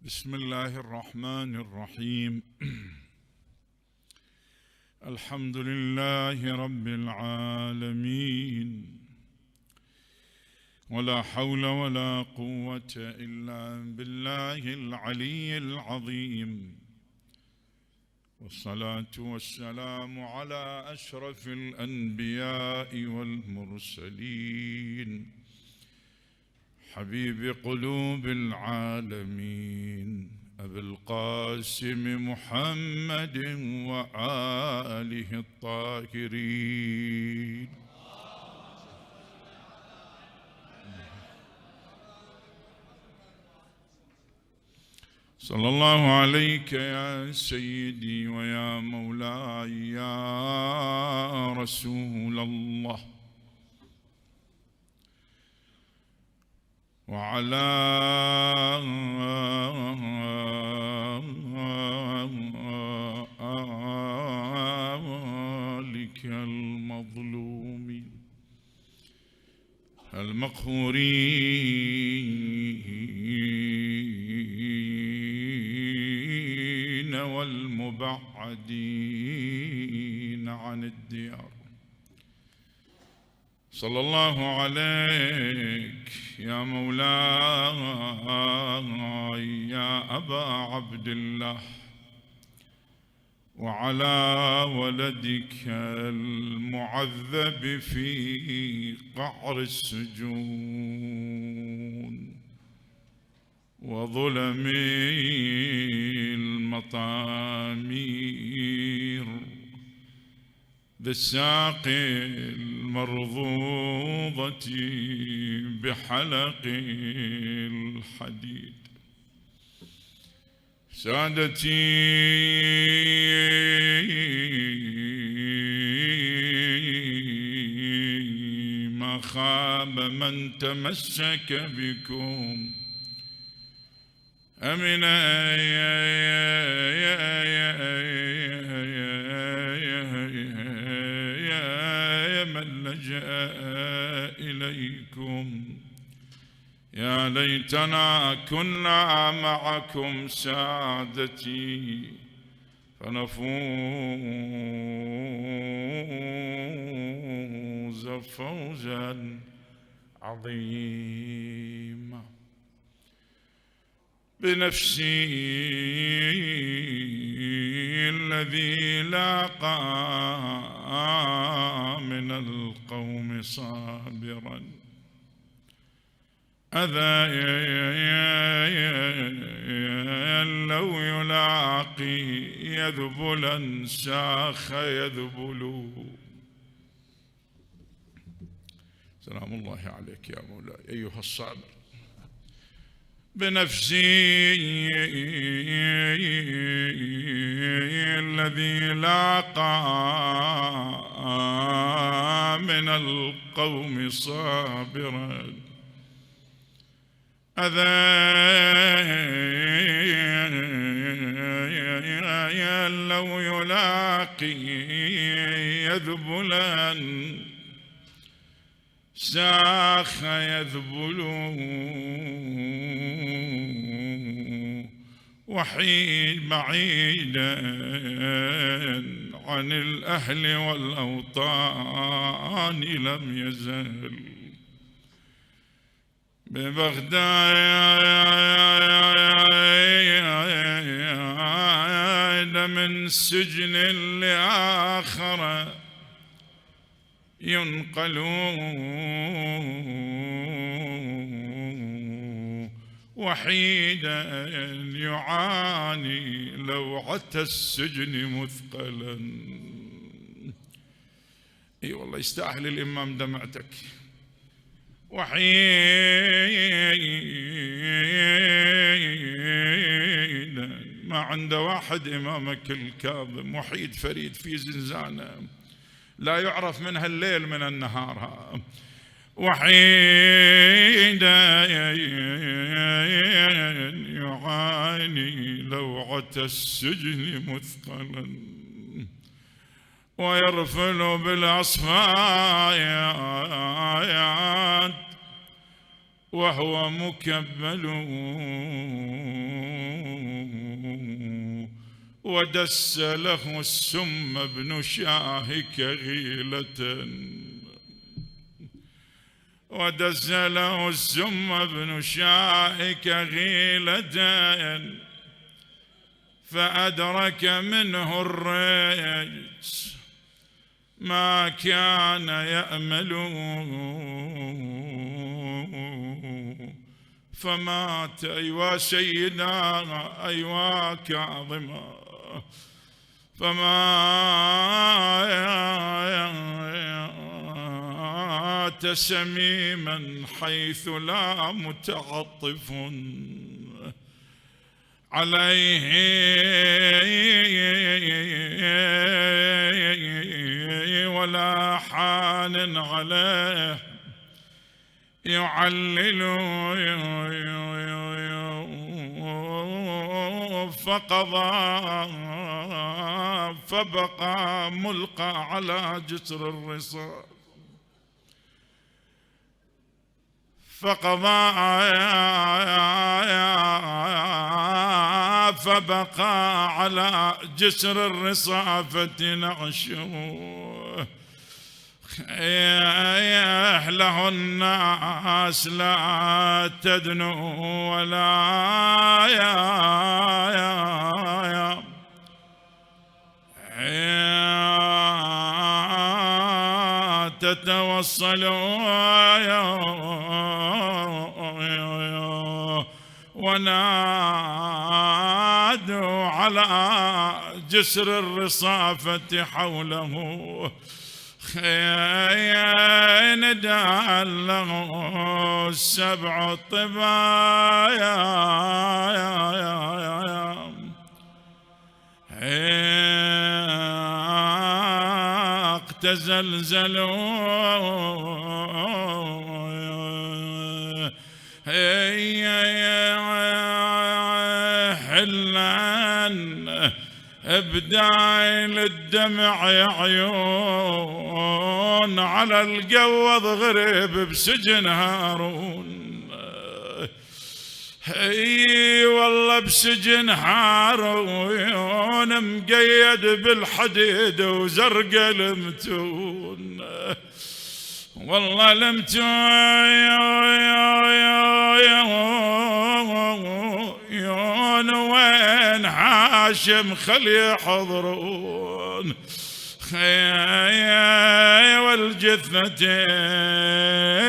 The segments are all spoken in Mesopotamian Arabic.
بسم الله الرحمن الرحيم. الحمد لله رب العالمين، ولا حول ولا قوة إلا بالله العلي العظيم، والصلاة والسلام على أشرف الأنبياء والمرسلين، حبيب قلوب العالمين، أبي القاسم محمد وآله الطاهرين. صلى الله عليك يا سيدي ويا مولاي يا رسول الله، وعلى آلك المظلومين المقهورين والمبعدين عن الديار. صلى الله عليك يا مولاي يا أبا عبد الله، وعلى ولدك المعذب في قعر السجون وظلم المطامير، بالساق المرضوضة بحلق الحديد. سادتي ما خاب من تمسك بكم أمن من لجأ إليكم. يا ليتنا كنا معكم سادتي فنفوز فوزا عظيما. بنفسي الذي لاقى من القوم صابرا أذى لو يلاقي يذبلا ساخ يذبل. سلام الله عليك يا مولاي أيها الصابر. بنفسي الذي لاقى من القوم صابرا أذى لو يلاقي يذبلا ساخ يذبل. وحيد بعيدا عن الأهل والأوطان لم يزل ببغداد من سجن لآخر ينقلون وحيدا يعاني لوعة السجن مثقلا. اي والله يستاهل الإمام دمعتك. وحيدا ما عنده واحد إمامك الكاظم، وحيد فريد في زنزانة لا يعرف منها الليل من النهار. وحيدا يعاني لوعة السجن مثقلا ويرفل بالأصفايات وهو مكبل ودس له السم ابن شاه كغيلة، ودس له السم ابن شاه كغيلة، فأدرك منه الريج ما كان يأمل، فمات. أيوا سيدنا أيوا كاظمة، فمات سميما حيث لا متعطف عليه ولا حان عليه يعلل، فبقى ملقى على جسر الرصاف، فبقى على جسر الرصافة نعشه، له الناس لا تدنو ولا تتوصلوا، ونادوا على جسر الرصافة حوله، ندى له السبع طبايا، اقتزلزلوا حلان بدايل الدمع عيون، على القوض غريب بسجن هارون. اي والله بسجن هارون مقيد بالحديد وزرق المتون، والله المتون وين هاشم خلي يحضرون، والجثة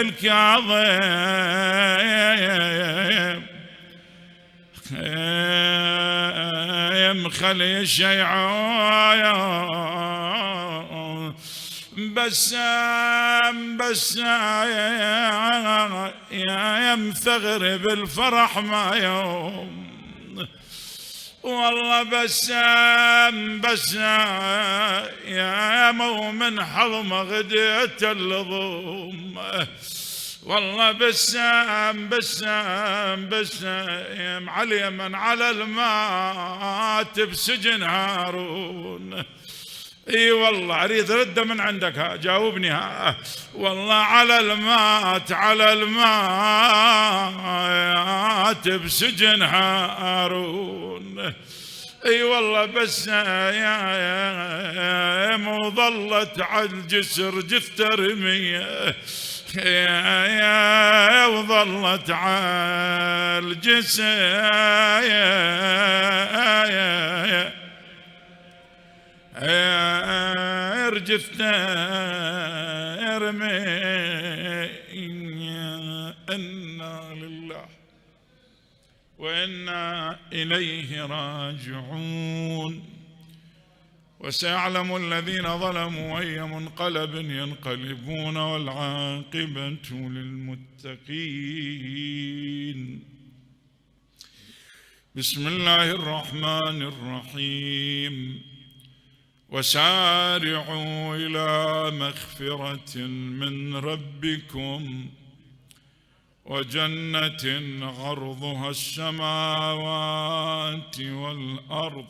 الكاظم خلي شيعون، بسام يا ثغر بالفرح ما يوم، والله بسام يا مؤمن حظم غديت اللظوم، والله بسام على اليمن على المات بسجن هارون. اي والله اريد رده من عندك، ها جاوبني، ها والله على المات بسجن هارون. اي والله بس يا مظلت على الجسر جثة رمية، يا وظلت على الجسر رجفنا رمينا. إنا لله وإنا إليه راجعون. وسيعلم الذين ظلموا أي منقلب ينقلبون والعاقبة للمتقين. بسم الله الرحمن الرحيم. وسارعوا إلى مغفرة من ربكم وجنة عرضها السماوات والأرض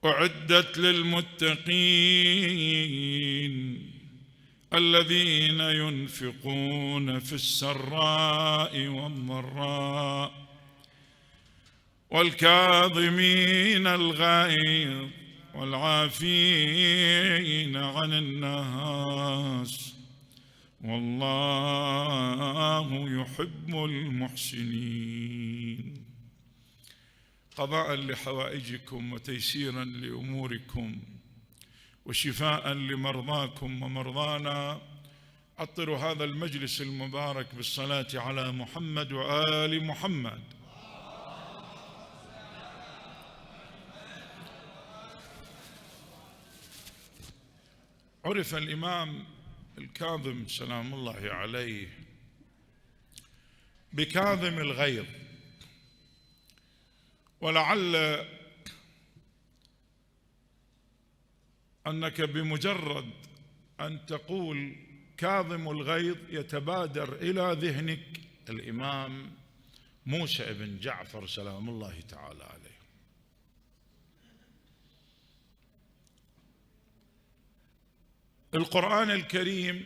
أعدت للمتقين الذين ينفقون في السراء والضراء والكاظمين الغيظ والعافين عن الناس والله يحب المحسنين. قضاء لحوائجكم وتيسيرا لأموركم وشفاء لمرضاكم ومرضانا، عطروا هذا المجلس المبارك بالصلاة على محمد وآل محمد. عرف الإمام الكاظم سلام الله عليه بكاظم الغيظ، ولعل أنك بمجرد أن تقول كاظم الغيظ يتبادر إلى ذهنك الإمام موسى بن جعفر سلام الله تعالى عليه. القرآن الكريم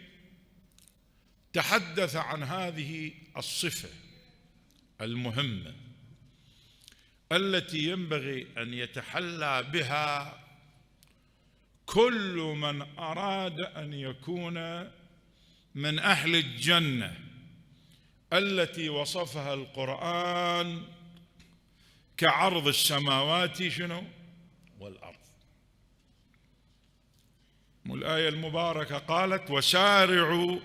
تحدث عن هذه الصفة المهمة التي ينبغي أن يتحلى بها كل من أراد أن يكون من أهل الجنة التي وصفها القرآن كعرض السماوات شنو والأرض. والآية المباركة قالت: وسارعوا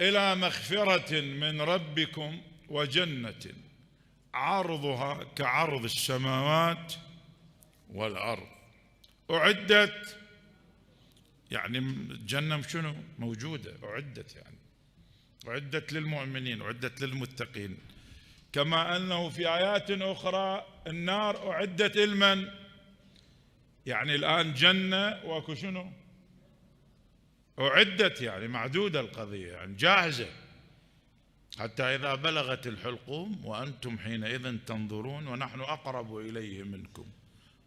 إلى مغفرة من ربكم وجنة عرضها كعرض السماوات والأرض أعدت. يعني الجنة شنو موجودة، أعدت، يعني أعدت للمؤمنين، أعدت للمتقين. كما أنه في آيات أخرى النار أعدت لمن؟ يعني الآن جنة واكو شنو أعدت، يعني معدودة القضية، يعني جاهزة، حتى إذا بلغت الحلقوم وأنتم حينئذ تنظرون ونحن أقرب إليه منكم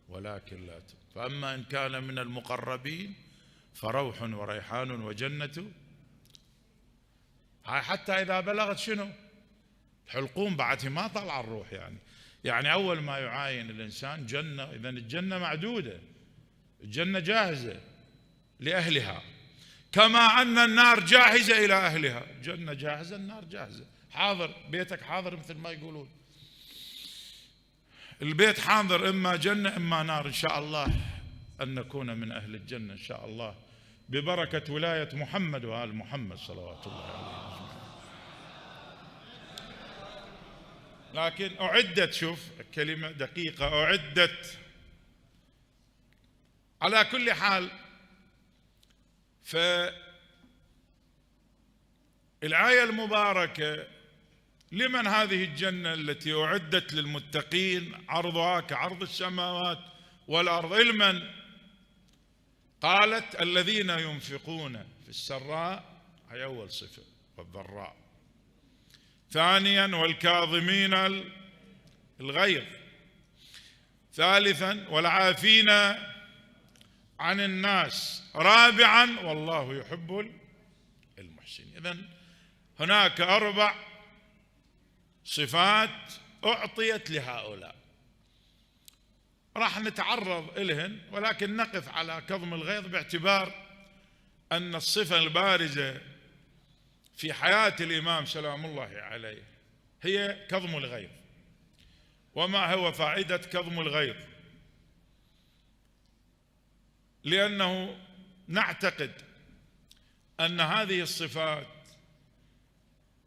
ولكن لا تبصرون. فأما إن كان من المقربين فروح وريحان وجنة. هاي حتى إذا بلغت شنو الحلقوم، بعد ما طلع الروح، يعني أول ما يعاين الإنسان جنة. إذن الجنة معدودة، الجنة جاهزة لأهلها، كما أن النار جاهزة إلى أهلها. الجنة جاهزة، النار جاهزة، حاضر، بيتك حاضر مثل ما يقولون، البيت حاضر، إما جنة إما نار. إن شاء الله أن نكون من أهل الجنة إن شاء الله ببركة ولاية محمد وآل محمد صلوات الله عليه. لكن أعدت، شوف كلمة دقيقة، أعدت. على كل حال، فالآية المباركة لمن هذه الجنة التي أعدت للمتقين عرضها كعرض السماوات والأرض؟ لمن؟ قالت: الذين ينفقون في السراء، هي أول صفة، والضراء. ثانيا: والكاظمين الغيظ. ثالثا: والعافين عن الناس. رابعا: والله يحب المحسنين. إذن هناك 4 صفات أعطيت لهؤلاء، راح نتعرض إلهن، ولكن نقف على كظم الغيظ باعتبار أن الصفة البارزة في حياة الإمام سلام الله عليه هي كظم الغيظ. وما هو فائدة كظم الغيظ؟ لأنه نعتقد أن هذه الصفات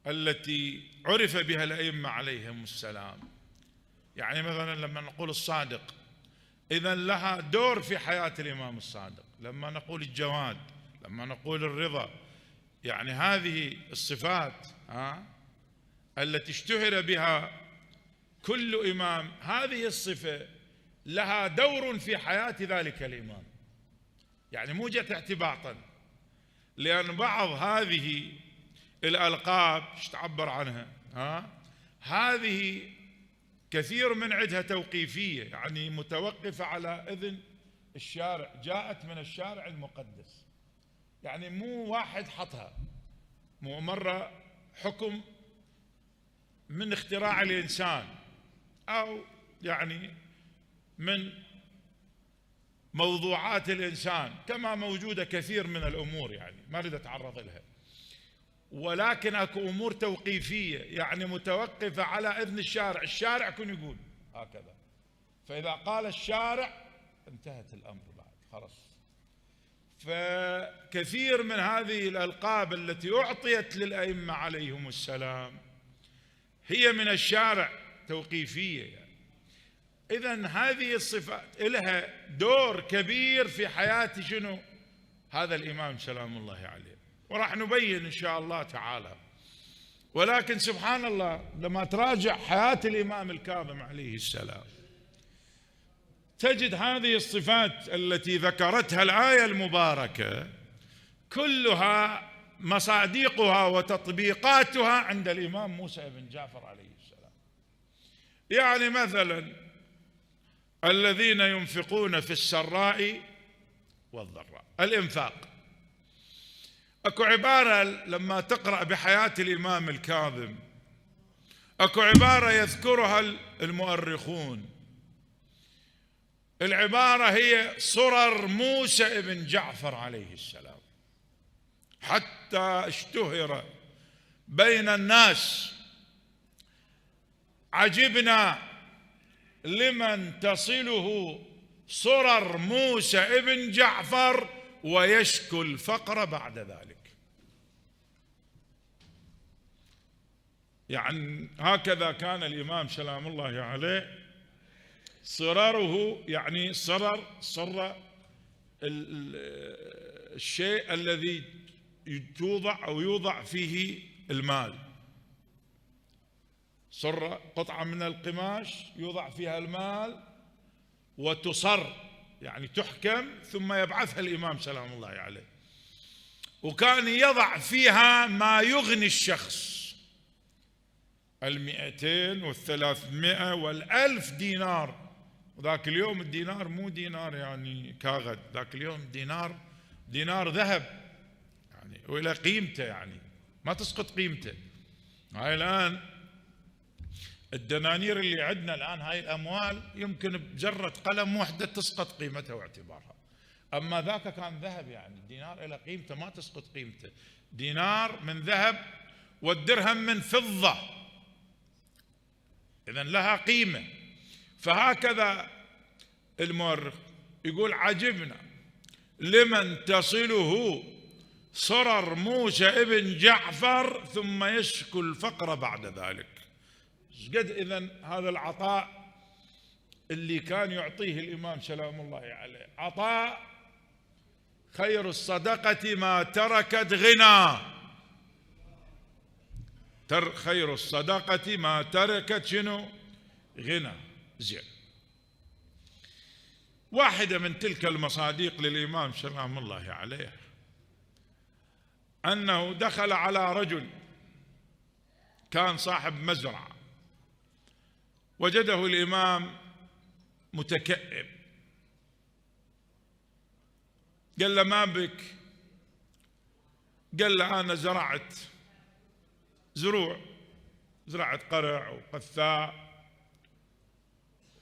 التي عرف بها الأئمة عليهم السلام، يعني مثلا لما نقول الصادق، إذن لها دور في حياة الإمام الصادق. لما نقول الجواد، لما نقول الرضا، يعني هذه الصفات التي اشتهر بها كل إمام، هذه الصفة لها دور في حياة ذلك الإمام، يعني مو جت اعتباطا. لأن بعض هذه الألقاب ايش تعبر عنها؟ هذه كثير من عدها توقيفية، يعني متوقفة على إذن الشارع، جاءت من الشارع المقدس، يعني مو واحد حطها، مو مرة حكم من اختراع الإنسان أو يعني من موضوعات الإنسان، كما موجودة كثير من الأمور، يعني ما أريد أتعرض لها، ولكن أكو أمور توقيفية يعني متوقفة على إذن الشارع. الشارع يكون يقول هكذا، فإذا قال الشارع انتهت الأمر بعد خلاص. فكثير من هذه الألقاب التي أعطيت للأئمة عليهم السلام هي من الشارع توقيفية يعني. إذن هذه الصفات لها دور كبير في حياة شنو هذا الإمام سلام الله عليه، وراح نبين إن شاء الله تعالى. ولكن سبحان الله لما تراجع حياة الإمام الكاظم عليه السلام تجد هذه الصفات التي ذكرتها الآية المباركة كلها مصادقها وتطبيقاتها عند الإمام موسى بن جعفر عليه السلام. يعني مثلا الذين ينفقون في السراء والضراء، الإنفاق. أكو عبارة لما تقرأ بحياة الإمام الكاظم، أكو عبارة يذكرها المؤرخون، العبارة هي صرر موسى بن جعفر عليه السلام، حتى اشتهر بين الناس: عجبنا لمن تصله صرر موسى بن جعفر ويشكو الفقر بعد ذلك. يعني هكذا كان الإمام سلام الله عليه صرره، يعني صر الشيء الذي توضع أو يوضع فيه المال، صر قطعة من القماش يوضع فيها المال وتصر يعني تحكم ثم يبعثها الإمام سلام الله عليه، وكان يضع فيها ما يغني الشخص 200 و300 و1000 دينار. ذاك اليوم الدينار مو دينار يعني كاغد، ذاك اليوم دينار ذهب يعني، وإلى قيمته يعني ما تسقط قيمته. هاي الآن الدنانير اللي عندنا الآن، هاي الأموال يمكن بجرة قلم واحدة تسقط قيمتها واعتبارها، أما ذاك كان ذهب، يعني الدينار إلى قيمته ما تسقط قيمته، دينار من ذهب والدرهم من فضة، إذن لها قيمة. فهكذا المؤرخ يقول: عجبنا لمن تصله صرر موسى ابن جعفر ثم يشكو الفقر بعد ذلك. قد إذن هذا العطاء اللي كان يعطيه الإمام سلام الله عليه، عطاء خير الصدقة ما تركت غنى، خير الصدقة ما تركت شنو؟ غنى. زين، واحدة من تلك المصادق للإمام سلام الله عليه أنه دخل على رجل كان صاحب مزرعة، وجده الإمام متكئب، قال له: ما بك؟ قال له: أنا زرعت زرعت قرع وقثاء،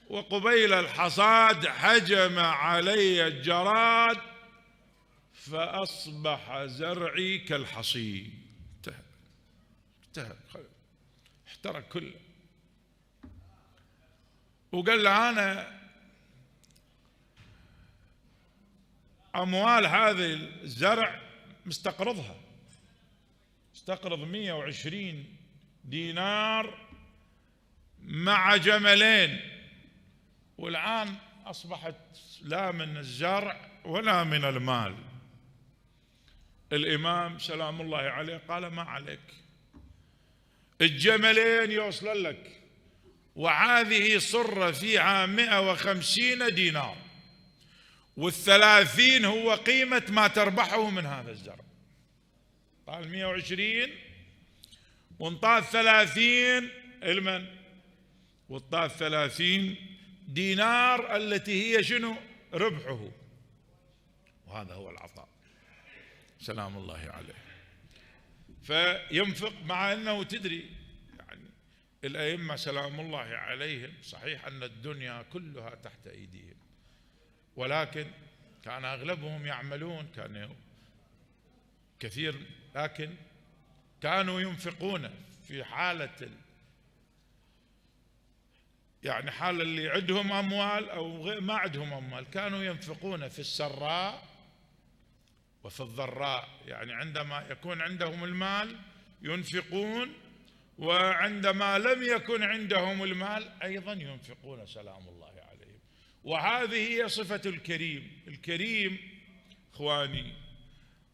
وقبيل الحصاد هجم علي الجراد فأصبح زرعي كالحصيد. انتهى احترق كله. وقال له: أنا أموال هذه الزرع مستقرضها، استقرض 120 دينار مع جملين، والآن أصبحت لا من الزرع ولا من المال. الإمام سلام الله عليه قال: ما عليك، الجملين يوصل لك، وهذه صر فيها 150 دينار، وال30 هو قيمة ما تربحه من هذا الزرع. قال 120 وانطاه 30 المن، وانطاه 30 دينار التي هي شنو؟ ربحه. وهذا هو العطاء سلام الله عليه. فينفق مع أنه تدري يعني الأئمة سلام الله عليهم صحيح أن الدنيا كلها تحت أيديهم، ولكن كان أغلبهم يعملون، كانوا كثير، لكن كانوا ينفقون في حالة يعني حال اللي عندهم أموال أو ما عندهم أموال، كانوا ينفقون في السراء وفي الضراء. يعني عندما يكون عندهم المال ينفقون، وعندما لم يكن عندهم المال أيضا ينفقون سلام الله عليهم. وهذه هي صفة الكريم. الكريم إخواني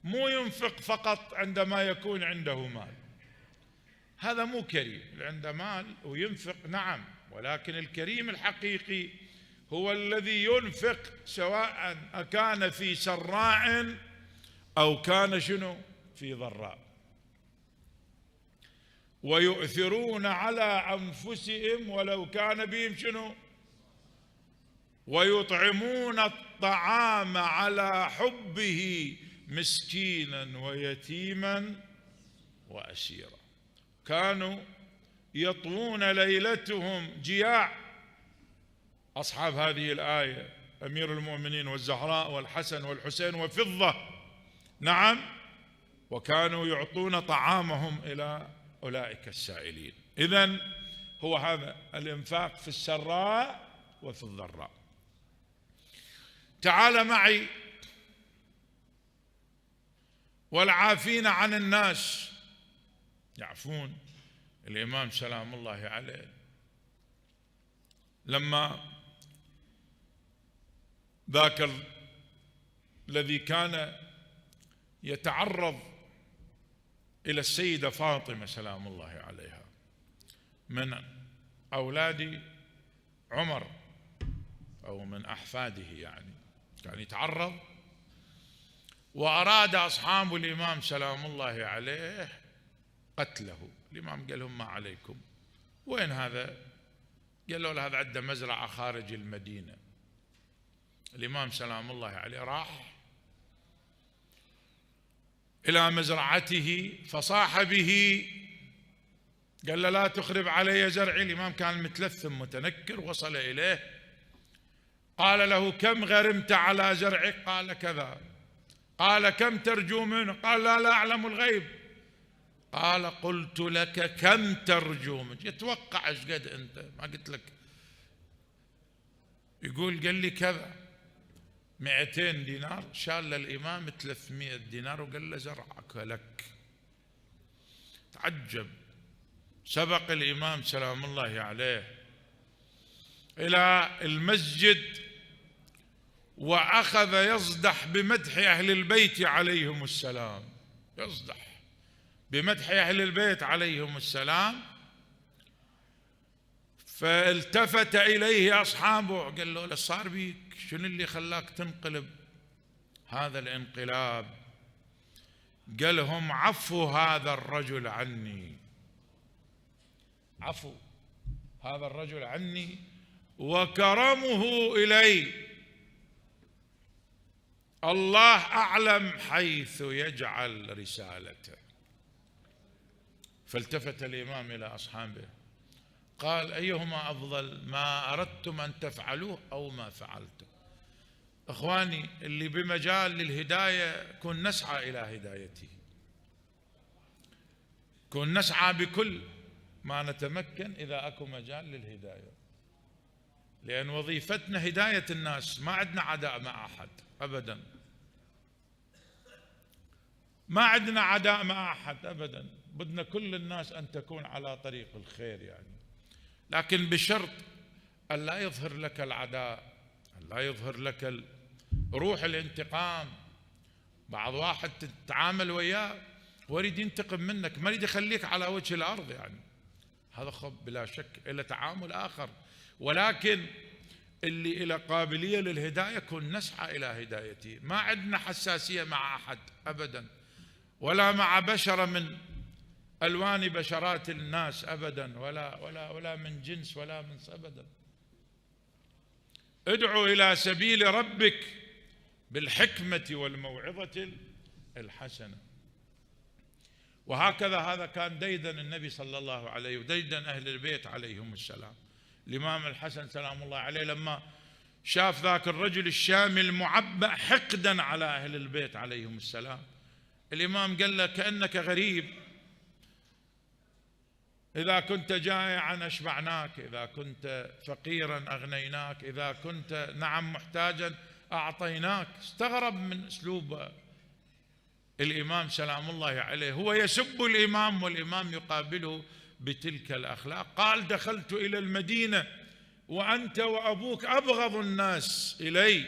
مو ينفق فقط عندما يكون عنده مال، هذا مو كريم. اللي عنده مال وينفق نعم، ولكن الكريم الحقيقي هو الذي ينفق سواء أكان في سراء أو كان شنو في ضراء، ويؤثرون على أنفسهم ولو كان بهم شنو، ويطعمون الطعام على حبه مسكينا ويتيما وأسيرا. كانوا يطوون ليلتهم جياع. أصحاب هذه الآية أمير المؤمنين والزهراء والحسن والحسين وفضة، نعم، وكانوا يعطون طعامهم إلى أولئك السائلين. إذن هو هذا الإنفاق في السراء وفي الضراء. تعال معي والعافين عن الناس يعفون. الإمام سلام الله عليه لما ذاك الذي كان يتعرض إلى السيدة فاطمة سلام الله عليها من أولاد عمر أو من أحفاده، يعني كان يتعرض، وأراد أصحاب الإمام سلام الله عليه قتله. الإمام قال لهم ما عليكم. وين هذا؟ قالوا له هذا عنده مزرعة خارج المدينة. الإمام سلام الله عليه راح إلى مزرعته فصاح به، قال له لا تخرب علي زرعي. الإمام كان متلثم متنكر، وصل إليه قال له كم غرمت على زرعك؟ قال كذا. قال كم ترجو منه؟ قال لا أعلم الغيب. قال قلت لك كم ترجو منه؟ يتوقع ايش قد انت، ما قلت لك. يقول قال لي كذا 200 دينار. شال للإمام 300 دينار وقال له زرعك لك. تعجب. سبق الإمام سلام الله عليه إلى المسجد وأخذ يصدح بمدح أهل البيت عليهم السلام، يصدح بمدح أهل البيت عليهم السلام. فالتفت إليه أصحابه قال له صار بيك؟ شنو اللي خلاك تنقلب هذا الانقلاب؟ قال لهم عفو هذا الرجل عني، عفو هذا الرجل عني وكرمه إلي، الله أعلم حيث يجعل رسالته. فالتفت الإمام إلى أصحابه قال أيهما أفضل، ما أردتم أن تفعلوه أو ما فعلتم؟ إخواني اللي بمجال للهداية كن نسعى إلى هدايته، كن نسعى بكل ما نتمكن إذا أكو مجال للهداية، لأن وظيفتنا هداية الناس. ما عندنا عداء مع أحد أبدا، ما عندنا عداء مع أحد أبدا. بدنا كل الناس أن تكون على طريق الخير يعني، لكن بشرط أن لا يظهر لك العداء، أن لا يظهر لك روح الانتقام. بعض واحد تتعامل وياه ويريد ينتقم منك، ما يريد يخليك على وجه الأرض، يعني هذا خب بلا شك إلى تعامل آخر. ولكن اللي إلى قابلية للهداية كن نسعى إلى هدايته. ما عندنا حساسية مع أحد أبدا، ولا مع بشرة من ألوان بشرات الناس أبدا، ولا من جنس ولا من أبدا. ادعو إلى سبيل ربك بالحكمة والموعظة الحسنة. وهكذا هذا كان ديدن النبي صلى الله عليه وديدن أهل البيت عليهم السلام. الإمام الحسن سلام الله عليه لما شاف ذاك الرجل الشامي المعبأ حقدا على أهل البيت عليهم السلام، الإمام قال له: كأنك غريب، إذا كنت جائعا أشبعناك، إذا كنت فقيرا أغنيناك، إذا كنت محتاجا أعطيناك. استغرب من أسلوب الإمام سلام الله عليه، هو يسب الإمام والإمام يقابله بتلك الأخلاق. قال: دخلت إلى المدينة وأنت وأبوك أبغض الناس إلي،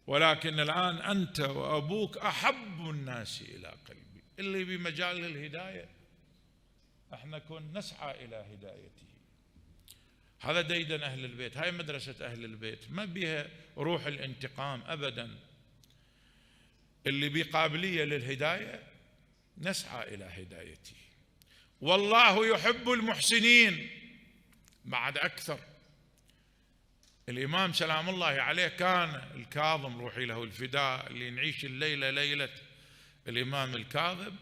ولكن الآن أنت وأبوك أحب الناس إلى قلبي. اللي بمجال الهداية احنا كن نسعى إلى هدايته. هذا ديدن أهل البيت، هاي مدرسة أهل البيت، ما بيها روح الانتقام أبدا. اللي بقابلية للهداية نسعى إلى هدايته. والله يحب المحسنين بعد أكثر. الإمام سلام الله عليه كان الكاظم، روحي له الفداء، اللي نعيش الليلة ليلة الإمام الكاظم،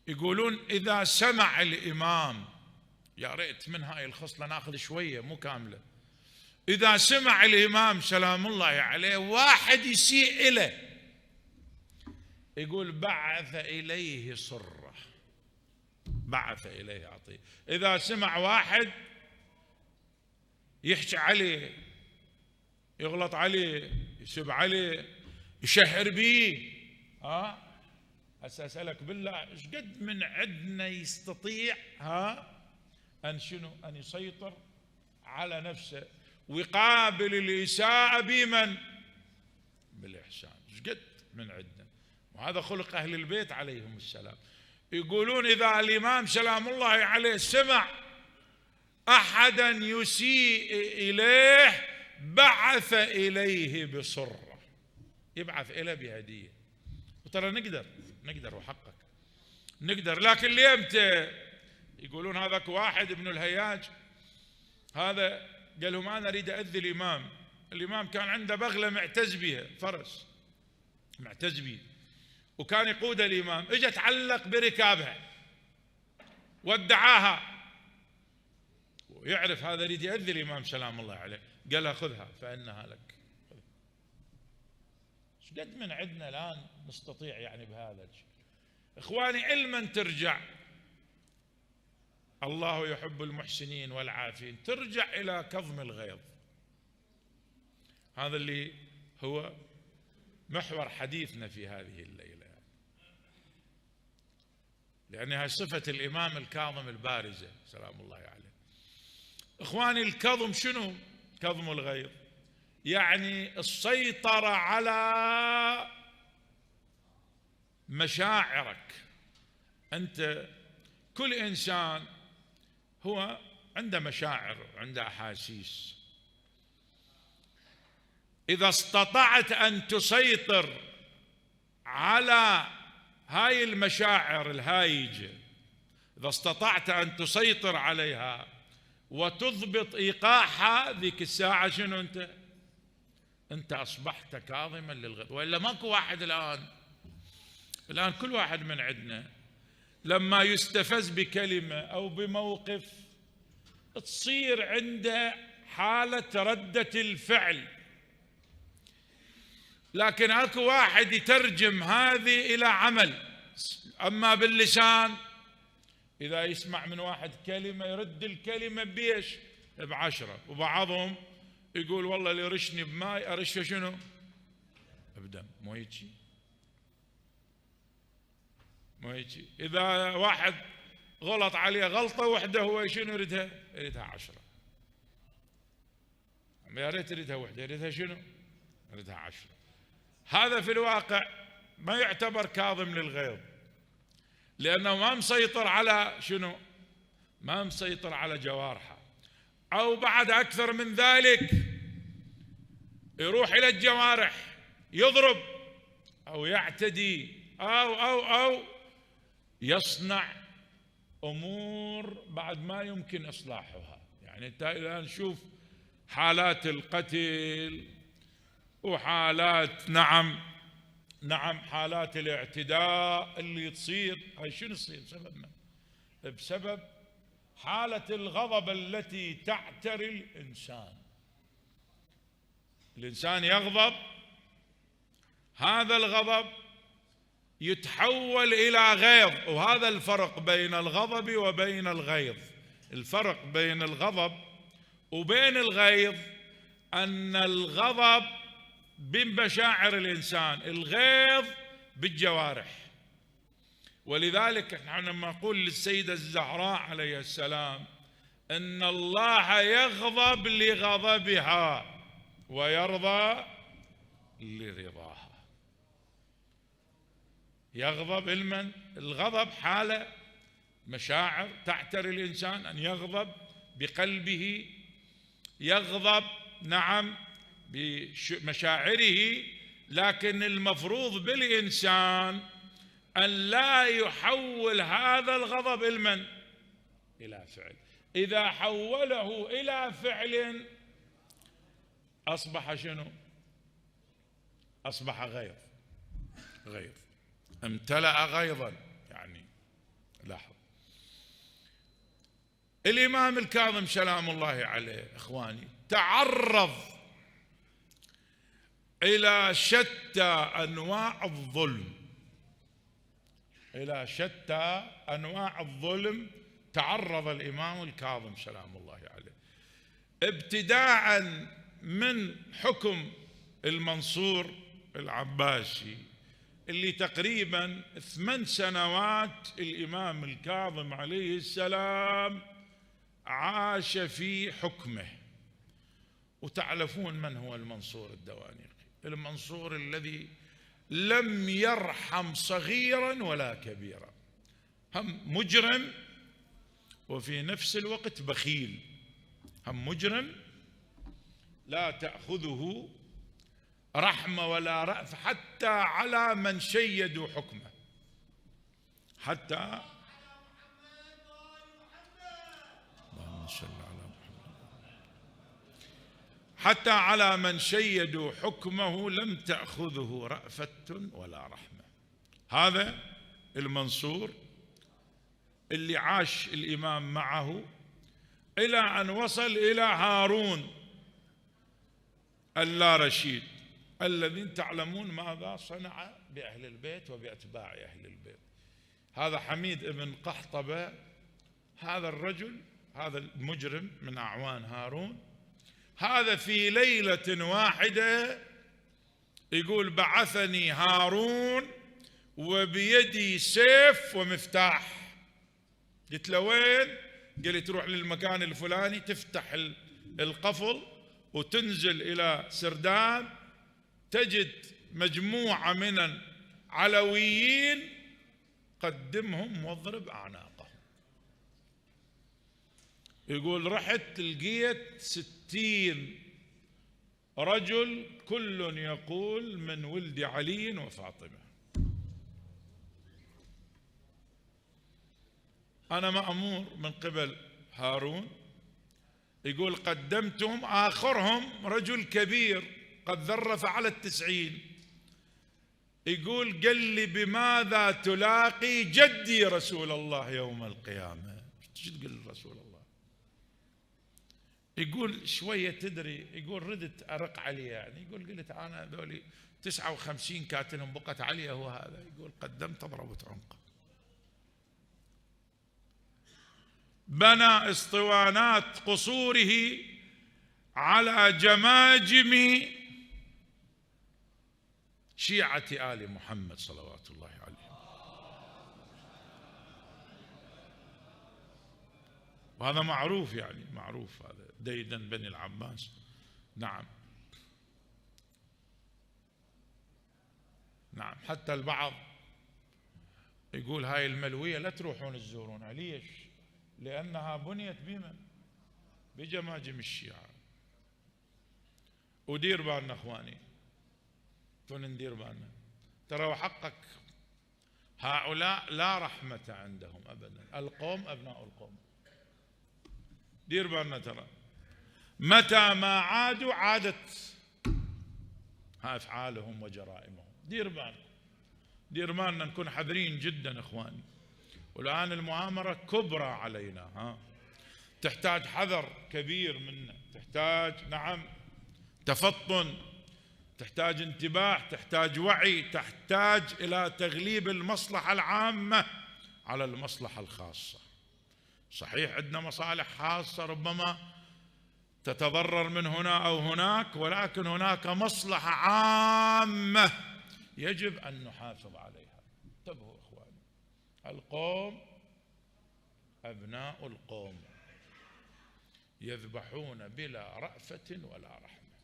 يقولون إذا سمع الإمام، يا ريت من هاي الخصلة ناخذ شوية مو كاملة، إذا سمع الإمام سلام الله عليه واحد يسيء إليه، يقول: بعث إليه صرة، بعث إليه عطيه. إذا سمع واحد يحكي عليه، يغلط عليه، يسب عليه، يشهر به، أسألك بالله إيش قد من عندنا يستطيع أن شنو؟ أن يسيطر على نفسه ويقابل الإساءة بمن؟ بالإحسان. إيش قد من عندنا. وهذا خلق أهل البيت عليهم السلام. يقولون إذا الإمام سلام الله عليه سمع أحدا يسيء إليه بعث إليه بصرة، يبعث إليه بهدية. وترى نقدر وحقك نقدر، لكن ليمتى؟ يقولون هذاك واحد ابن الهياج هذا قال لهم: أنا أريد أذي الإمام. الإمام كان عنده بغلة معتز بها، فرس معتز به، وكان يقود الإمام، اجى تعلق بركابها ودعاها، ويعرف هذا يريد يأذي الإمام سلام الله عليه، قال لها: خذها فإنها لك. ايش قد من عندنا الآن نستطيع يعني بهذا الشيء. إخواني، علما ترجع، الله يحب المحسنين والعافين، ترجع إلى كظم الغيظ. هذا اللي هو محور حديثنا في هذه الليلة، لأنها صفة الإمام الكاظم البارزة سلام الله عليه. إخواني، الكظم شنو؟ كظم الغيظ يعني السيطرة على مشاعرك. أنت كل إنسان هو عنده مشاعر وعنده أحاسيس، إذا استطعت أن تسيطر على هاي المشاعر الهايجة، إذا استطعت أن تسيطر عليها وتضبط إيقاعها، ذيك الساعة شنو أنت أصبحت كاظما للغيظ. وإلا ماكو واحد الآن كل واحد من عندنا لما يستفز بكلمة أو بموقف تصير عنده حالة ردة الفعل، لكن اكو واحد يترجم هذه إلى عمل. أما باللسان إذا يسمع من واحد كلمة يرد الكلمة بيش؟ ب10. وبعضهم يقول: والله اللي يرشني بماء أرشه شنو؟ بدم. مو هيجي؟ إذا واحد غلط عليه غلطة واحدة هو شنو يريدها؟ 10. يا ريت يريدها واحدة، يريدها شنو؟ يريدها 10. هذا في الواقع ما يعتبر كاظم للغيظ، لأنه ما مسيطر على شنو؟ ما مسيطر على جوارحه. أو بعد أكثر من ذلك يروح إلى الجوارح، يضرب أو يعتدي أو يصنع أمور بعد ما يمكن إصلاحها. يعني أنت الآن شوف حالات القتل وحالات نعم حالات الاعتداء اللي تصير، هاي شنو تصير بسبب من؟ بسبب حالة الغضب التي تعتري الإنسان. الإنسان يغضب، هذا الغضب يتحول إلى غيظ، وهذا الفرق بين الغضب وبين الغيظ. الفرق بين الغضب وبين الغيظ أن الغضب بمشاعر الإنسان، الغيظ بالجوارح. ولذلك نحن لما نقول للسيدة الزهراء عليه السلام إن الله يغضب لغضبها ويرضى لرضاها. يغضب لمن؟ الغضب حالة مشاعر تعتري الإنسان، أن يغضب بقلبه، يغضب نعم بمشاعره، لكن المفروض بالإنسان أن لا يحول هذا الغضب لمن؟ إلى فعل. إذا حوله إلى فعل أصبح شنو؟ أصبح غيظ، غيظ امتلأ غيظا. يعني لاحظ الإمام الكاظم سلام الله عليه إخواني تعرض إلى شتى أنواع الظلم، إلى شتى أنواع الظلم تعرض الإمام الكاظم سلام الله عليه، ابتداء من حكم المنصور العباسي اللي تقريبا 8 سنوات الإمام الكاظم عليه السلام عاش في حكمه. وتعرفون من هو المنصور الدوانيقي، المنصور الذي لم يرحم صغيرا ولا كبيرا، هم مجرم وفي نفس الوقت بخيل، هم مجرم لا تأخذه رحمة ولا رأف حتى على من شيدوا حكمه، حتى حتى على من شيدوا حكمه لم تأخذه رأفة ولا رحمة. هذا المنصور اللي عاش الإمام معه إلى أن وصل إلى هارون اللارشيد الذين تعلمون ماذا صنع بأهل البيت وبأتباع أهل البيت. هذا حميد بن قحطبة، هذا الرجل، هذا المجرم من أعوان هارون، هذا في ليلة واحدة يقول بعثني هارون وبيدي سيف ومفتاح. قلت له وين؟ قال لي تروح للمكان الفلاني، تفتح القفل وتنزل إلى سرداب، تجد مجموعة من العلويين، قدمهم واضرب أعناقهم. يقول رحت لقيت 60 رجل كل يقول من ولد علي وفاطمة. أنا مأمور من قبل هارون، يقول قدمتهم، آخرهم رجل كبير قد ذرف على 90، يقول قال لي بماذا تلاقي جدي رسول الله يوم القيامة؟ شو تقول رسول الله؟ يقول شوية تدري، يقول ردت أرق عليه، يعني يقول قلت أنا ذولي 59 كاتلهم بقت عليه، هو هذا يقول قدمت ضربت عنقه. بنى اسطوانات قصوره على جماجم شيعة آل محمد صلوات الله عليه. وهذا معروف، يعني معروف، هذا ديدن بني العباس. نعم نعم. حتى البعض يقول هاي الملوية لا تروحون تزورونها، ليش؟ لأنها بنيت بمن؟ بجماجم الشيعة. ودير بالنا اخواني، ندير بالنا، ترى وحقك هؤلاء لا رحمة عندهم أبدا، القوم أبناء القوم. دير بالنا، ترى متى ما عادوا عادت أفعالهم وجرائمهم. دير بالنا، دير بالنا نكون حذرين جدا اخواني. والآن المؤامرة كبرى علينا، تحتاج حذر كبير منا، تحتاج نعم تفطن، تحتاج انتباه، تحتاج وعي، تحتاج إلى تغليب المصلحة العامة على المصلحة الخاصة. صحيح عندنا مصالح خاصة ربما تتضرر من هنا أو هناك، ولكن هناك مصلحة عامة يجب أن نحافظ عليها. انتبهوا إخواني، القوم أبناء القوم يذبحون بلا رأفة ولا رحمة.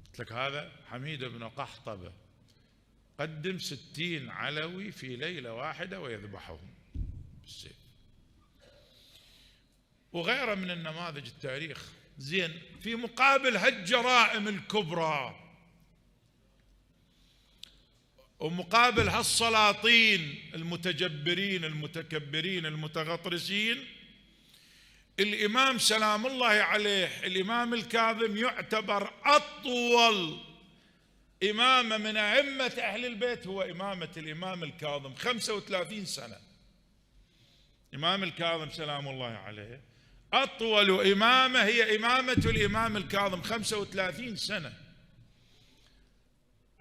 قلت لك هذا حميد بن قحطبة قدم 60 علوي في ليلة واحدة ويذبحهم بالسيف، وغيره من النماذج التاريخ. زين، في مقابل هالجرائم الكبرى ومقابل هالسلاطين المتجبرين المتكبرين المتغطرسين، الإمام سلام الله عليه الإمام الكاظم يعتبر أطول إمامة من أئمة أهل البيت هو إمامة الإمام الكاظم 35 سنة. إمام الكاظم سلام الله عليه أطول إمامة هي إمامة الإمام الكاظم 35 سنة.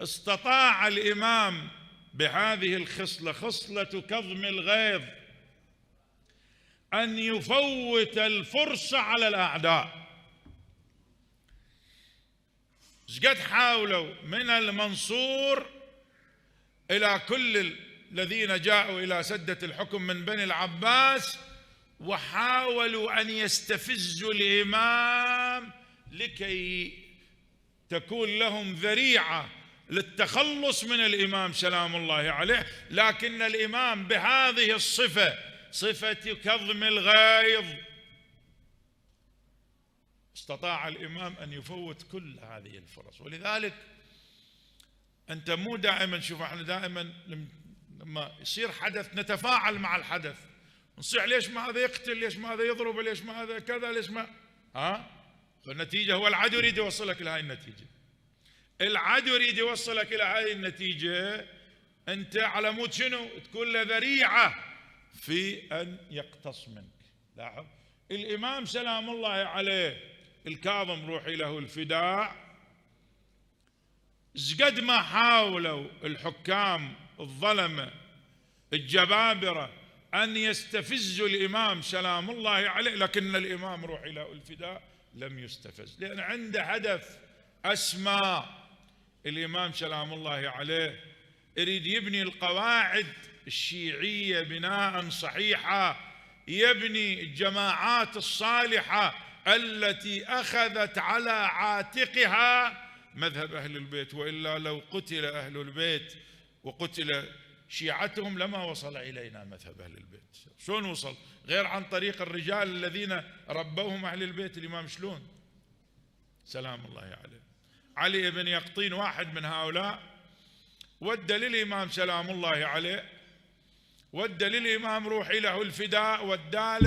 استطاع الإمام بهذه الخصلة، خصلة كظم الغيظ، أن يفوت الفرصة على الأعداء. قد حاولوا من المنصور إلى كل الذين جاءوا إلى سدة الحكم من بني العباس، وحاولوا أن يستفزوا الإمام لكي تكون لهم ذريعة للتخلص من الإمام سلام الله عليه. لكن الإمام بهذه الصفة، صفة كظم الغيظ، استطاع الإمام أن يفوت كل هذه الفرص. ولذلك أنت مو دائما، شوف احنا دائما لما يصير حدث نتفاعل مع الحدث، نصيح ليش ما هذا يقتل، ليش ما هذا يضرب، ليش ما هذا كذا، ليش ما فالنتيجة هو العدو يريد يوصلك إلى هاي النتيجة. العدو يريد يوصلك إلى هاي النتيجة، أنت على مود شنو؟ تكون له ذريعة في أن يقتص منك. لاحظ الإمام سلام الله عليه الكاظم روحي له الفداء، قد ما حاولوا الحكام الظلمة الجبابرة أن يستفزوا الإمام سلام الله عليه، لكن الإمام روحي له الفداء لم يستفز، لأن عنده هدف أسمى. الإمام سلام الله عليه يريد يبني القواعد الشيعية بناء صحيحا، يبني الجماعات الصالحة التي أخذت على عاتقها مذهب أهل البيت، وإلا لو قتل أهل البيت وقتل شيعتهم لما وصل إلينا مذهب أهل البيت. شلون وصل؟ غير عن طريق الرجال الذين ربوهم أهل البيت. الإمام شلون سلام الله عليه؟ علي بن يقطين واحد من هؤلاء ودى للإمام سلام الله عليه، ودى للإمام روحي له الفداء، ودى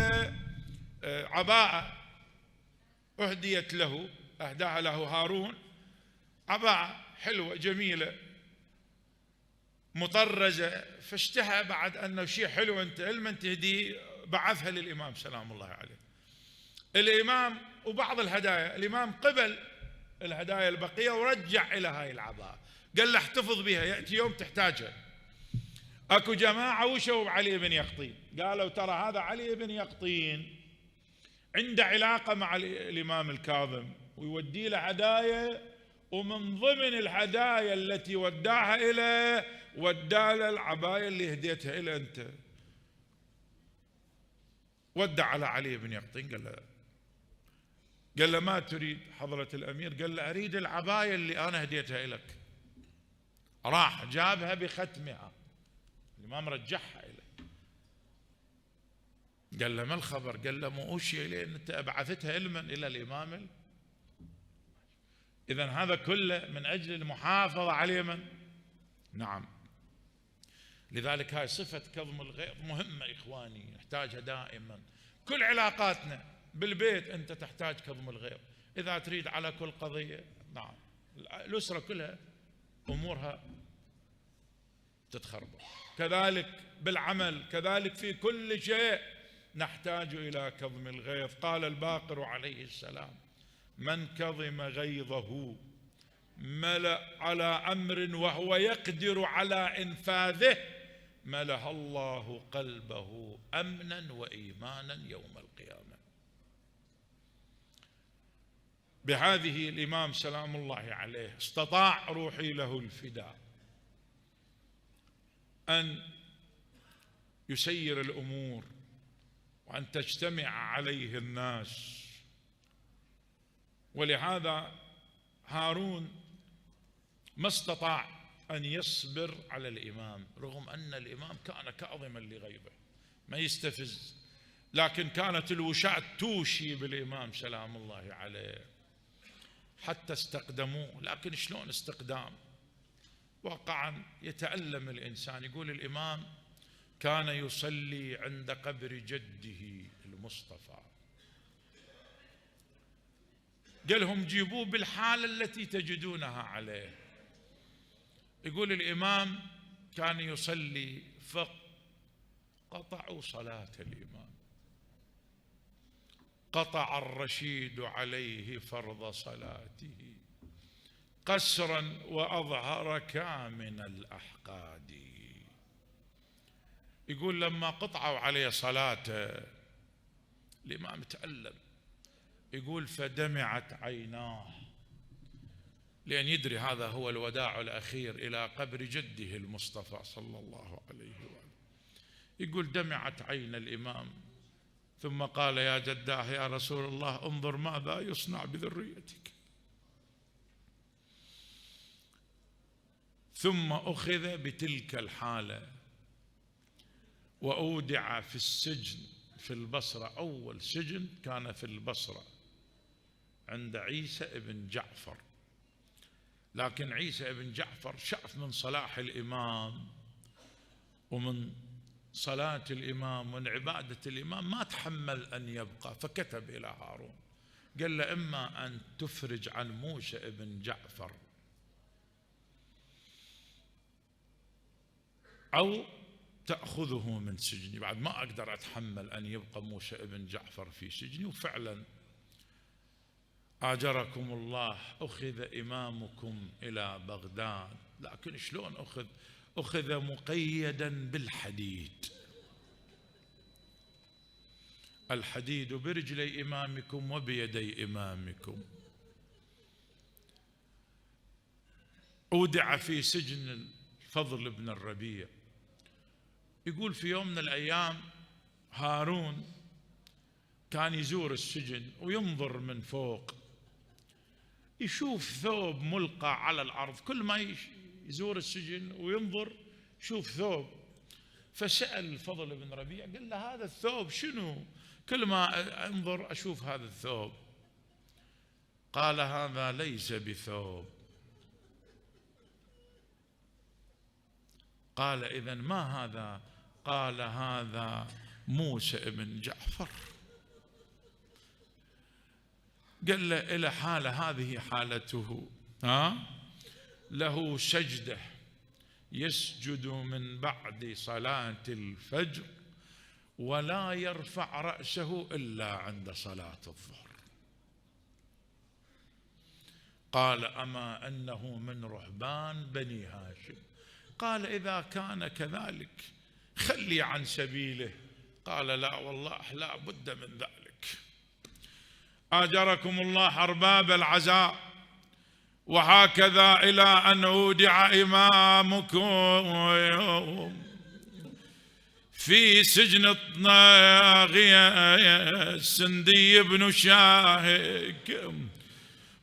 عباءة أهديت له، أهداها له هارون، عباءة حلوة جميلة مطرزة، فاشتهى بعد أنه شيء حلو أنت لمن تهدي، بعثها للإمام سلام الله عليه. الإمام وبعض الهدايا، الإمام قبل الهدايا البقية ورجع إلى هاي العباءة، قال له احتفظ بها يأتي يوم تحتاجها. اكو جماعة وشوا علي بن يقطين، قالوا ترى هذا علي بن يقطين عنده علاقة مع الإمام الكاظم ويودي له هدايا، ومن ضمن الهدايا التي وداها إليه ودى له العباية اللي هديتها إلى أنت. ودع على علي بن يقطين، قال له ما تريد حضرة الأمير؟ قال له أريد العباية اللي أنا هديتها إليك. راح جابها بختمها، الإمام رجعها إليه. قال له ما الخبر؟ قال له مو أوشي لي أنت بعثتها لمن؟ إلى الإمام. إذن هذا كله من أجل المحافظة على من؟ نعم. لذلك هاي صفة كظم الغيظ مهمة إخواني، نحتاجها دائما. كل علاقاتنا بالبيت أنت تحتاج كظم الغيظ إذا تريد على كل قضية. نعم، الأسرة كلها أمورها تتخربط. كذلك بالعمل، كذلك في كل شيء نحتاج إلى كظم الغيظ. قال الباقر عليه السلام: من كظم غيظه ملأ على أمر وهو يقدر على إنفاذه ملأ الله قلبه أمنا وإيمانا يوم القيامة. بهذه الإمام سلام الله عليه استطاع روحي له الفداء أن يسير الأمور وأن تجتمع عليه الناس. ولهذا هارون ما استطاع أن يصبر على الإمام، رغم أن الإمام كان كاظما لغيظه ما يستفز، لكن كانت الوشاة توشي بالإمام سلام الله عليه حتى استقدموه. لكن شلون استقدام؟ واقعا يتألم الإنسان. يقول الإمام: كان يصلي عند قبر جده المصطفى. قال لهم: جيبوه بالحالة التي تجدونها عليه. يقول الإمام: كان يصلي فقطعوا صلاة الإمام، قطع الرشيد عليه فرض صلاته قسرا وأظهر كامن الأحقاد. يقول لما قطعوا عليه صلاته الإمام تألم. يقول: فدمعت عيناه، لأن يدري هذا هو الوداع الأخير إلى قبر جده المصطفى صلى الله عليه وآله. يقول: دمعت عين الإمام ثم قال: يا جداه يا رسول الله، انظر ماذا يصنع بذريتك. ثم أخذ بتلك الحالة وأودع في السجن في البصرة. أول سجن كان في البصرة عند عيسى ابن جعفر. لكن عيسى ابن جعفر شاف من صلاح الإمام ومن صلاة الإمام ومن عبادة الإمام ما تحمل أن يبقى، فكتب إلى هارون قال له: إما أن تفرج عن موسى ابن جعفر أو تأخذه من سجني، بعد ما أقدر أتحمل أن يبقى موسى ابن جعفر في سجني. وفعلا آجركم الله أخذ إمامكم إلى بغداد. لكن شلون أخذ مقيدا بالحديد. الحديد برجلي إمامكم وبيدي إمامكم. أودع في سجن الفضل بن الربيع. يقول: في يوم من الأيام هارون كان يزور السجن وينظر من فوق، يشوف ثوب ملقى على الأرض. كل ما يزور السجن وينظر يشوف ثوب. فسأل الفضل بن ربيع قال له: هذا الثوب شنو؟ كل ما انظر أشوف هذا الثوب. قال: هذا ليس بثوب. قال: إذن ما هذا؟ قال: هذا موسى ابن جعفر. قال له: إلى حالة هذه حالته، له سجدة يسجد من بعد صلاة الفجر ولا يرفع رأسه إلا عند صلاة الظهر. قال: أما أنه من رهبان بني هاشم. قال: إذا كان كذلك خلي عن سبيله. قال: لا والله لا بد من ذلك. آجركم الله أرباب العزاء. وهكذا إلى أن أودع إمامكم في سجن الطاغية السندي بن شاهك،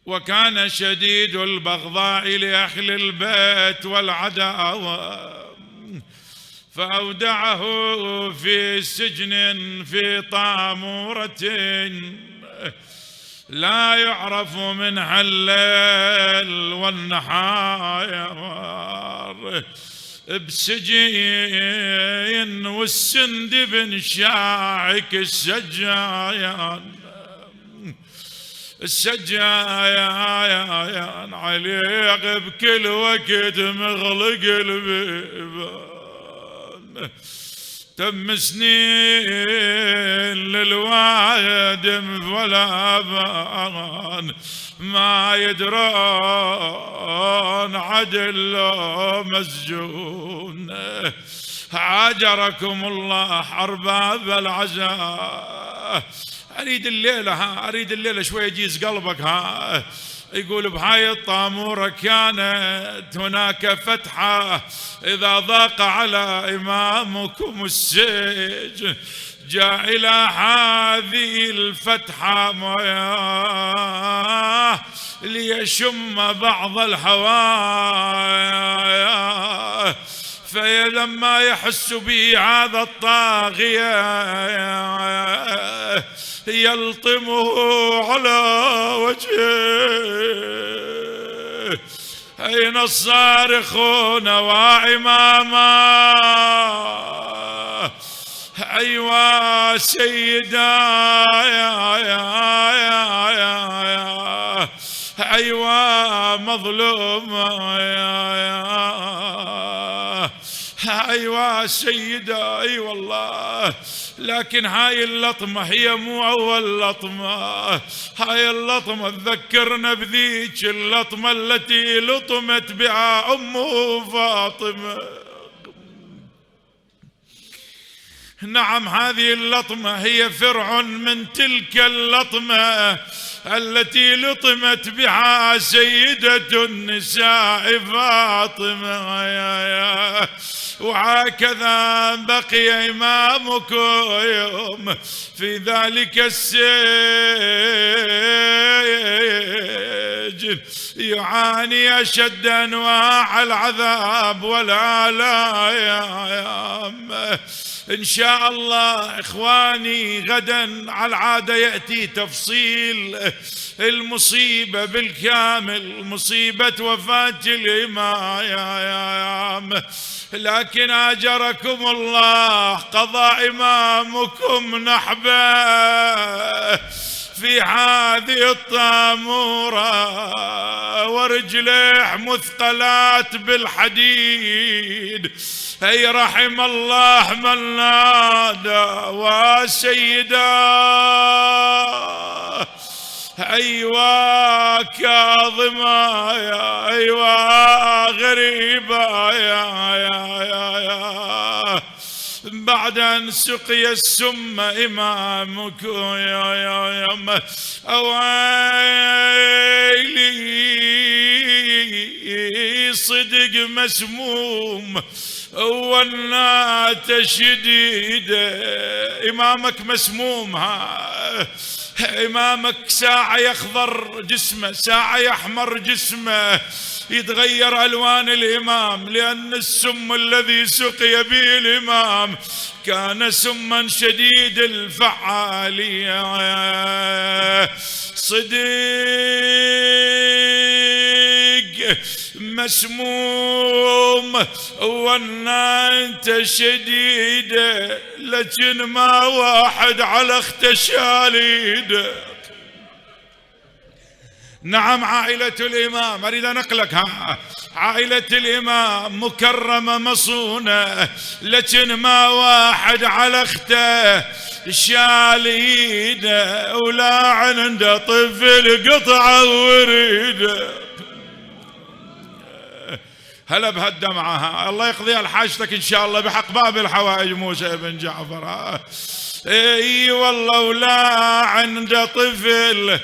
وكان شديد البغضاء لأهل البيت والعداوة، فأودعه في سجن في طامورة لا يعرف منها الليل والنهار، بسجين والسند بن شاعك السجايان السجايا عليق بكل وقت مغلق البيبان، تم سنين للوادم ولا بان، ما يدرون عدل لو مسجون. عاجركم الله أرباب العزاء. أريد الليلة أريد الليلة شوي يجيز قلبك يقول بهاي الطامورة كانت هناك فتحة إذا ضاق على إمامكم السجن جاء إلى هذه الفتحة مويه ليشم بعض الهواء، فلما يحس به هذا الطاغية يلطمه على وجهه. أين الصارخون وإماما؟ أيوا سيدا أيوا مظلوم أيوا سيدة. أي والله، لكن هاي اللطمة هي مو أول لطمة، هاي اللطمة تذكرنا بذيك اللطمة التي لطمت بها أمه فاطمة. نعم، هذه اللطمة هي فرع من تلك اللطمة التي لطمت بها سيدة النساء فاطمة. وهكذا بقي إمامكم في ذلك السجن يعاني أشد أنواع العذاب والآلام. إن شاء الله إخواني غدا على العادة يأتي تفصيل المصيبة بالكامل، مصيبة وفاة الإمام، لكن أجركم الله قضى إمامكم نحبه في هذه الطامورة ورجليه مثقلات بالحديد. أي رحم الله من نادى وسيدا أيوا كاظمة يا أيوا غريبة يا بعد أن سقي السم إمامك يا أويلي صدق مسموم والنات شديدة. إمامك مسموم، إمامك ساعة يخضر جسمه ساعة يحمر جسمه، يتغير ألوان الإمام، لأن السم الذي سقي به الإمام كان سما شديد الفعالية. صدق مسموم والنانت شديدة، لكن ما واحد على اختشال يده. نعم، عائلة الإمام أريد أنقلك عائلة الإمام مكرمة مصونة، لكن ما واحد على اخته شال يده، ولا عنده طفل قطعة وريده. هلا بهالدمعة، الله يقضيها لحاجتك إن شاء الله بحق باب الحوائج موسى بن جعفر. اي والله، ولا عنده طفل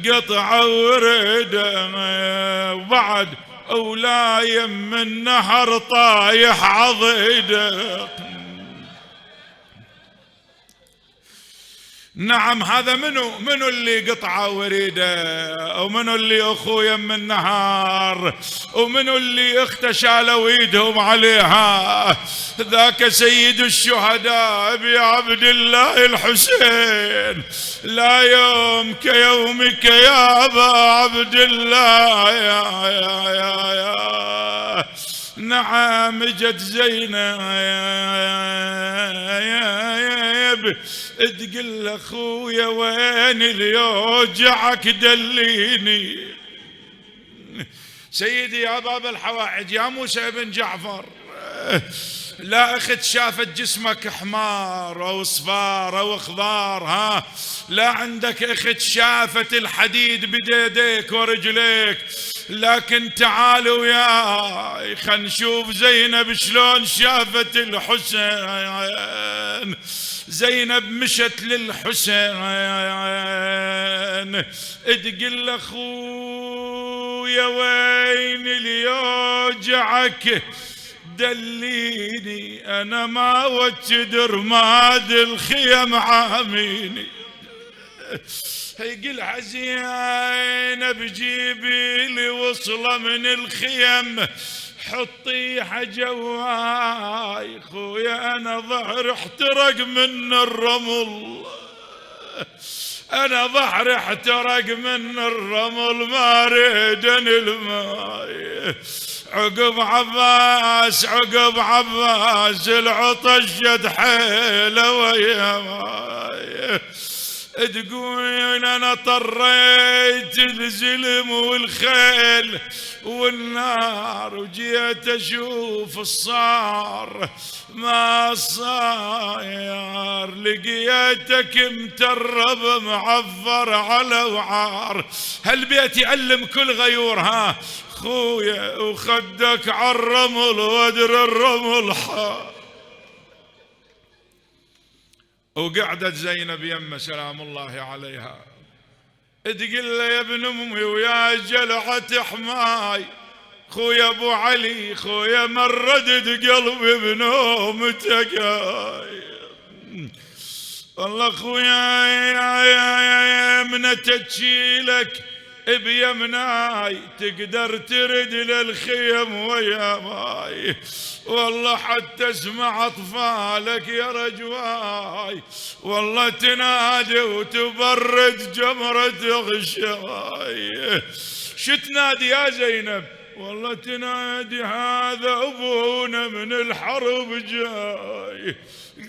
قطعة ورده، وبعد ولا يم النهر طايح عضيده. نعم، هذا منو اللي قطعه وريده، ومنو اللي اخوه يم النهار، ومنو اللي اختشى ويدهم عليها. ذاك سيد الشهداء ابي عبد الله الحسين، لا يوم كيومك يا ابا عبد الله. نعم جت زينب تقول اخويا وين اللي يوجعك دليني. سيدي يا باب الحوائج يا موسى بن جعفر، لا اخت شافت جسمك حمار او صفار او خضار، ها لا عندك اخت شافت الحديد بديديك ورجليك، لكن تعالوا وياي خل نشوف زينب شلون شافت الحسين. زينب مشت للحسين تقول اخويا وين اللي يوجعك دليني، انا ما وجد رماد الخيم عاميني. يقول زينب جيبي لي وصله من الخيم حطيها جواي، خويا انا ظهري احترق من الرمل، انا ظهري احترق من الرمل ما ريدن الماي. عقب عباس العطش جد حيله ويا ماي، تقول انا طريت الزلم والخيل والنار وجيت اشوف الصار ما صاير، لقيتك مترب معفر على وعار. هالبيت يعلم كل غيور، ها خويا وخدك عالرمل وادر الرمل حار. وقعدت زينب يمه سلام الله عليها تقول له يا ابن امي ويا جلعة حماي، خويا ابو علي خويا مردد قلبي بنومتك، والله خويا يا من تشيلك بيمناي تقدر ترد للخيم ويا ماي، والله حتى اسمع اطفالك يا رجواي، والله تنادي وتبرد جمرة غشاي. شو تنادي يا زينب؟ والله تنادي هذا ابونا من الحرب جاي.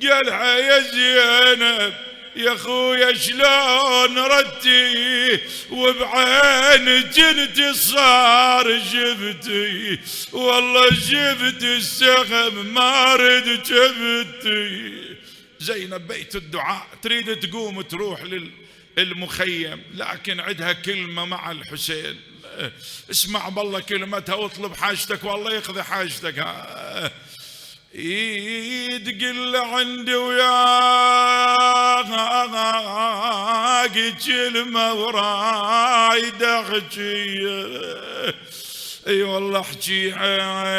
قالها يا زينب يا خويا شلون ردتي وبعين جنتي صار شفتي، والله شفت السهم ما رد شفتي. زينب بيت الدعاء تريد تقوم تروح للمخيم، لكن عندها كلمة مع الحسين، اسمع بالله كلمتها واطلب حاجتك والله يقضي حاجتك. تقل عندي وياك كلمة ورايد احكي، اي والله احكيها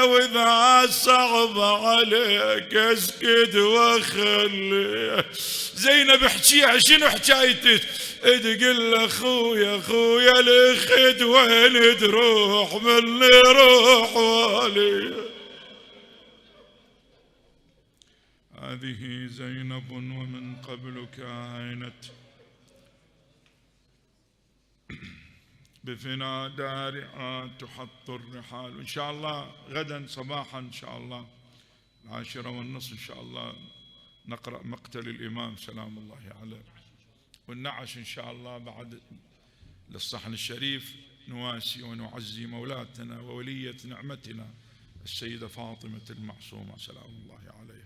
واذا صعب عليك اسكت واخلي. زينب احكيها شنو حكايتك؟ تقول اخويا الاخت وين تروح من روح والي. هذه زينب ومن قبل كانت بفنا دارعات تحط الرحال. وإن شاء الله غدا صباحا إن شاء الله 10:30 إن شاء الله نقرأ مقتل الإمام سلام الله عليه، والنعش إن شاء الله بعد للصحن الشريف نواسي ونعزي مولاتنا وولية نعمتنا السيدة فاطمة المعصومة سلام الله عليها.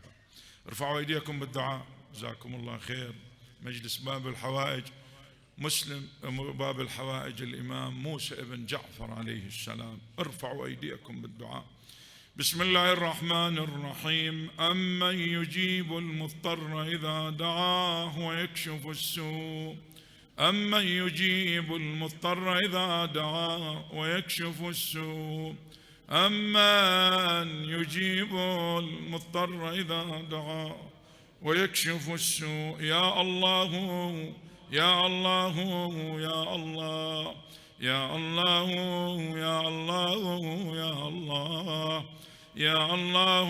ارفعوا أيديكم بالدعاء جزاكم الله خير. مجلس باب الحوائج مسلم باب الحوائج الإمام موسى بن جعفر عليه السلام، ارفعوا أيديكم بالدعاء. بسم الله الرحمن الرحيم. أمن يجيب المضطر إذا دعاه ويكشف السوء، أمن يجيب المضطر إذا دعاه ويكشف السوء، أمن يجيب المضطر إذا دعاه ويكشف السوء. يا الله يا الله يا الله يا الله يا الله يا الله يا الله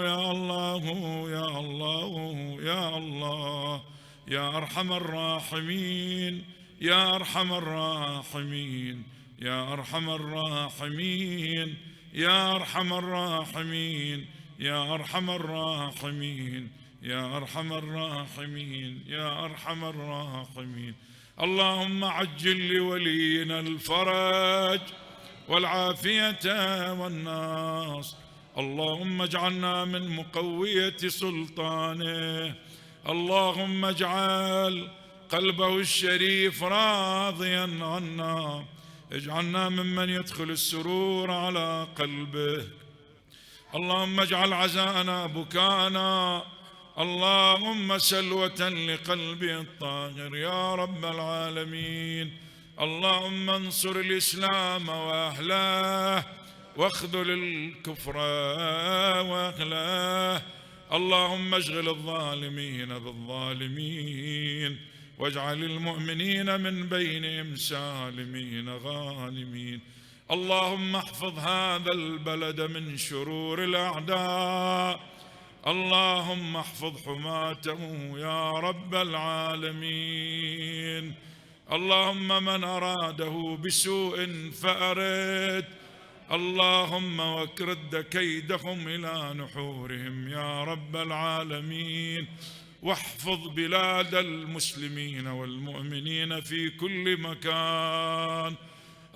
يا الله يا الله يا الله يا أرحم الراحمين يا أرحم الراحمين. يا أرحم الراحمين يا أرحم الراحمين يا أرحم الراحمين يا أرحم الراحمين يا أرحم الراحمين. اللهم عجل لولينا الفرج والعافية والناصر. اللهم اجعلنا من مقوية سلطانه. اللهم اجعل قلبه الشريف راضيا عنا. اجعلنا ممن يدخل السرور على قلبه. اللهم اجعل عزاءنا بكاءنا. اللهم سلوة لقلبي الطاهر يا رب العالمين. اللهم انصر الإسلام وأهله واخذل الكفر وأهله. اللهم اشغل الظالمين بالظالمين واجعل المؤمنين من بينهم سالمين غانمين. اللهم احفظ هذا البلد من شرور الأعداء. اللهم احفظ حماته يا رب العالمين. اللهم من أراده بسوء فأرد. اللهم واكرد كيدهم إلى نحورهم يا رب العالمين. واحفظ بلاد المسلمين والمؤمنين في كل مكان.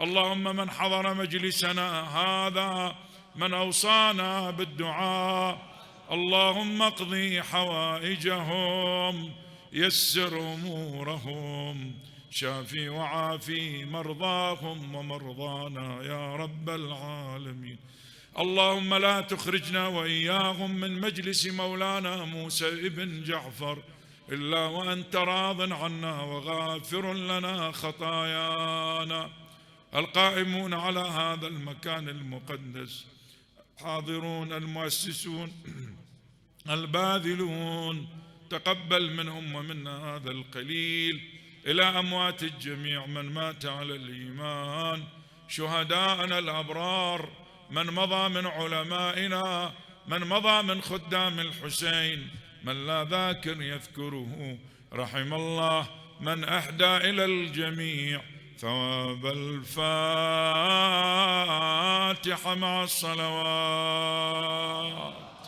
اللهم من حضر مجلسنا هذا من أوصانا بالدعاء اللهم اقضي حوائجهم يسر أمورهم شافي وعافي مرضاهم ومرضانا يا رب العالمين. اللهم لا تخرجنا وإياهم من مجلس مولانا موسى ابن جعفر إلا وأنت راض عنا وغافر لنا خطايانا. القائمون على هذا المكان المقدس حاضرون المؤسسون الباذلون تقبل منهم ومنا هذا القليل. إلى أموات الجميع من مات على الإيمان شهداءنا الأبرار من مضى من علمائنا من مضى من خدام الحسين من لا ذاكر يذكره. رحم الله من أهدى إلى الجميع ثواب الفاتحة مع الصلوات.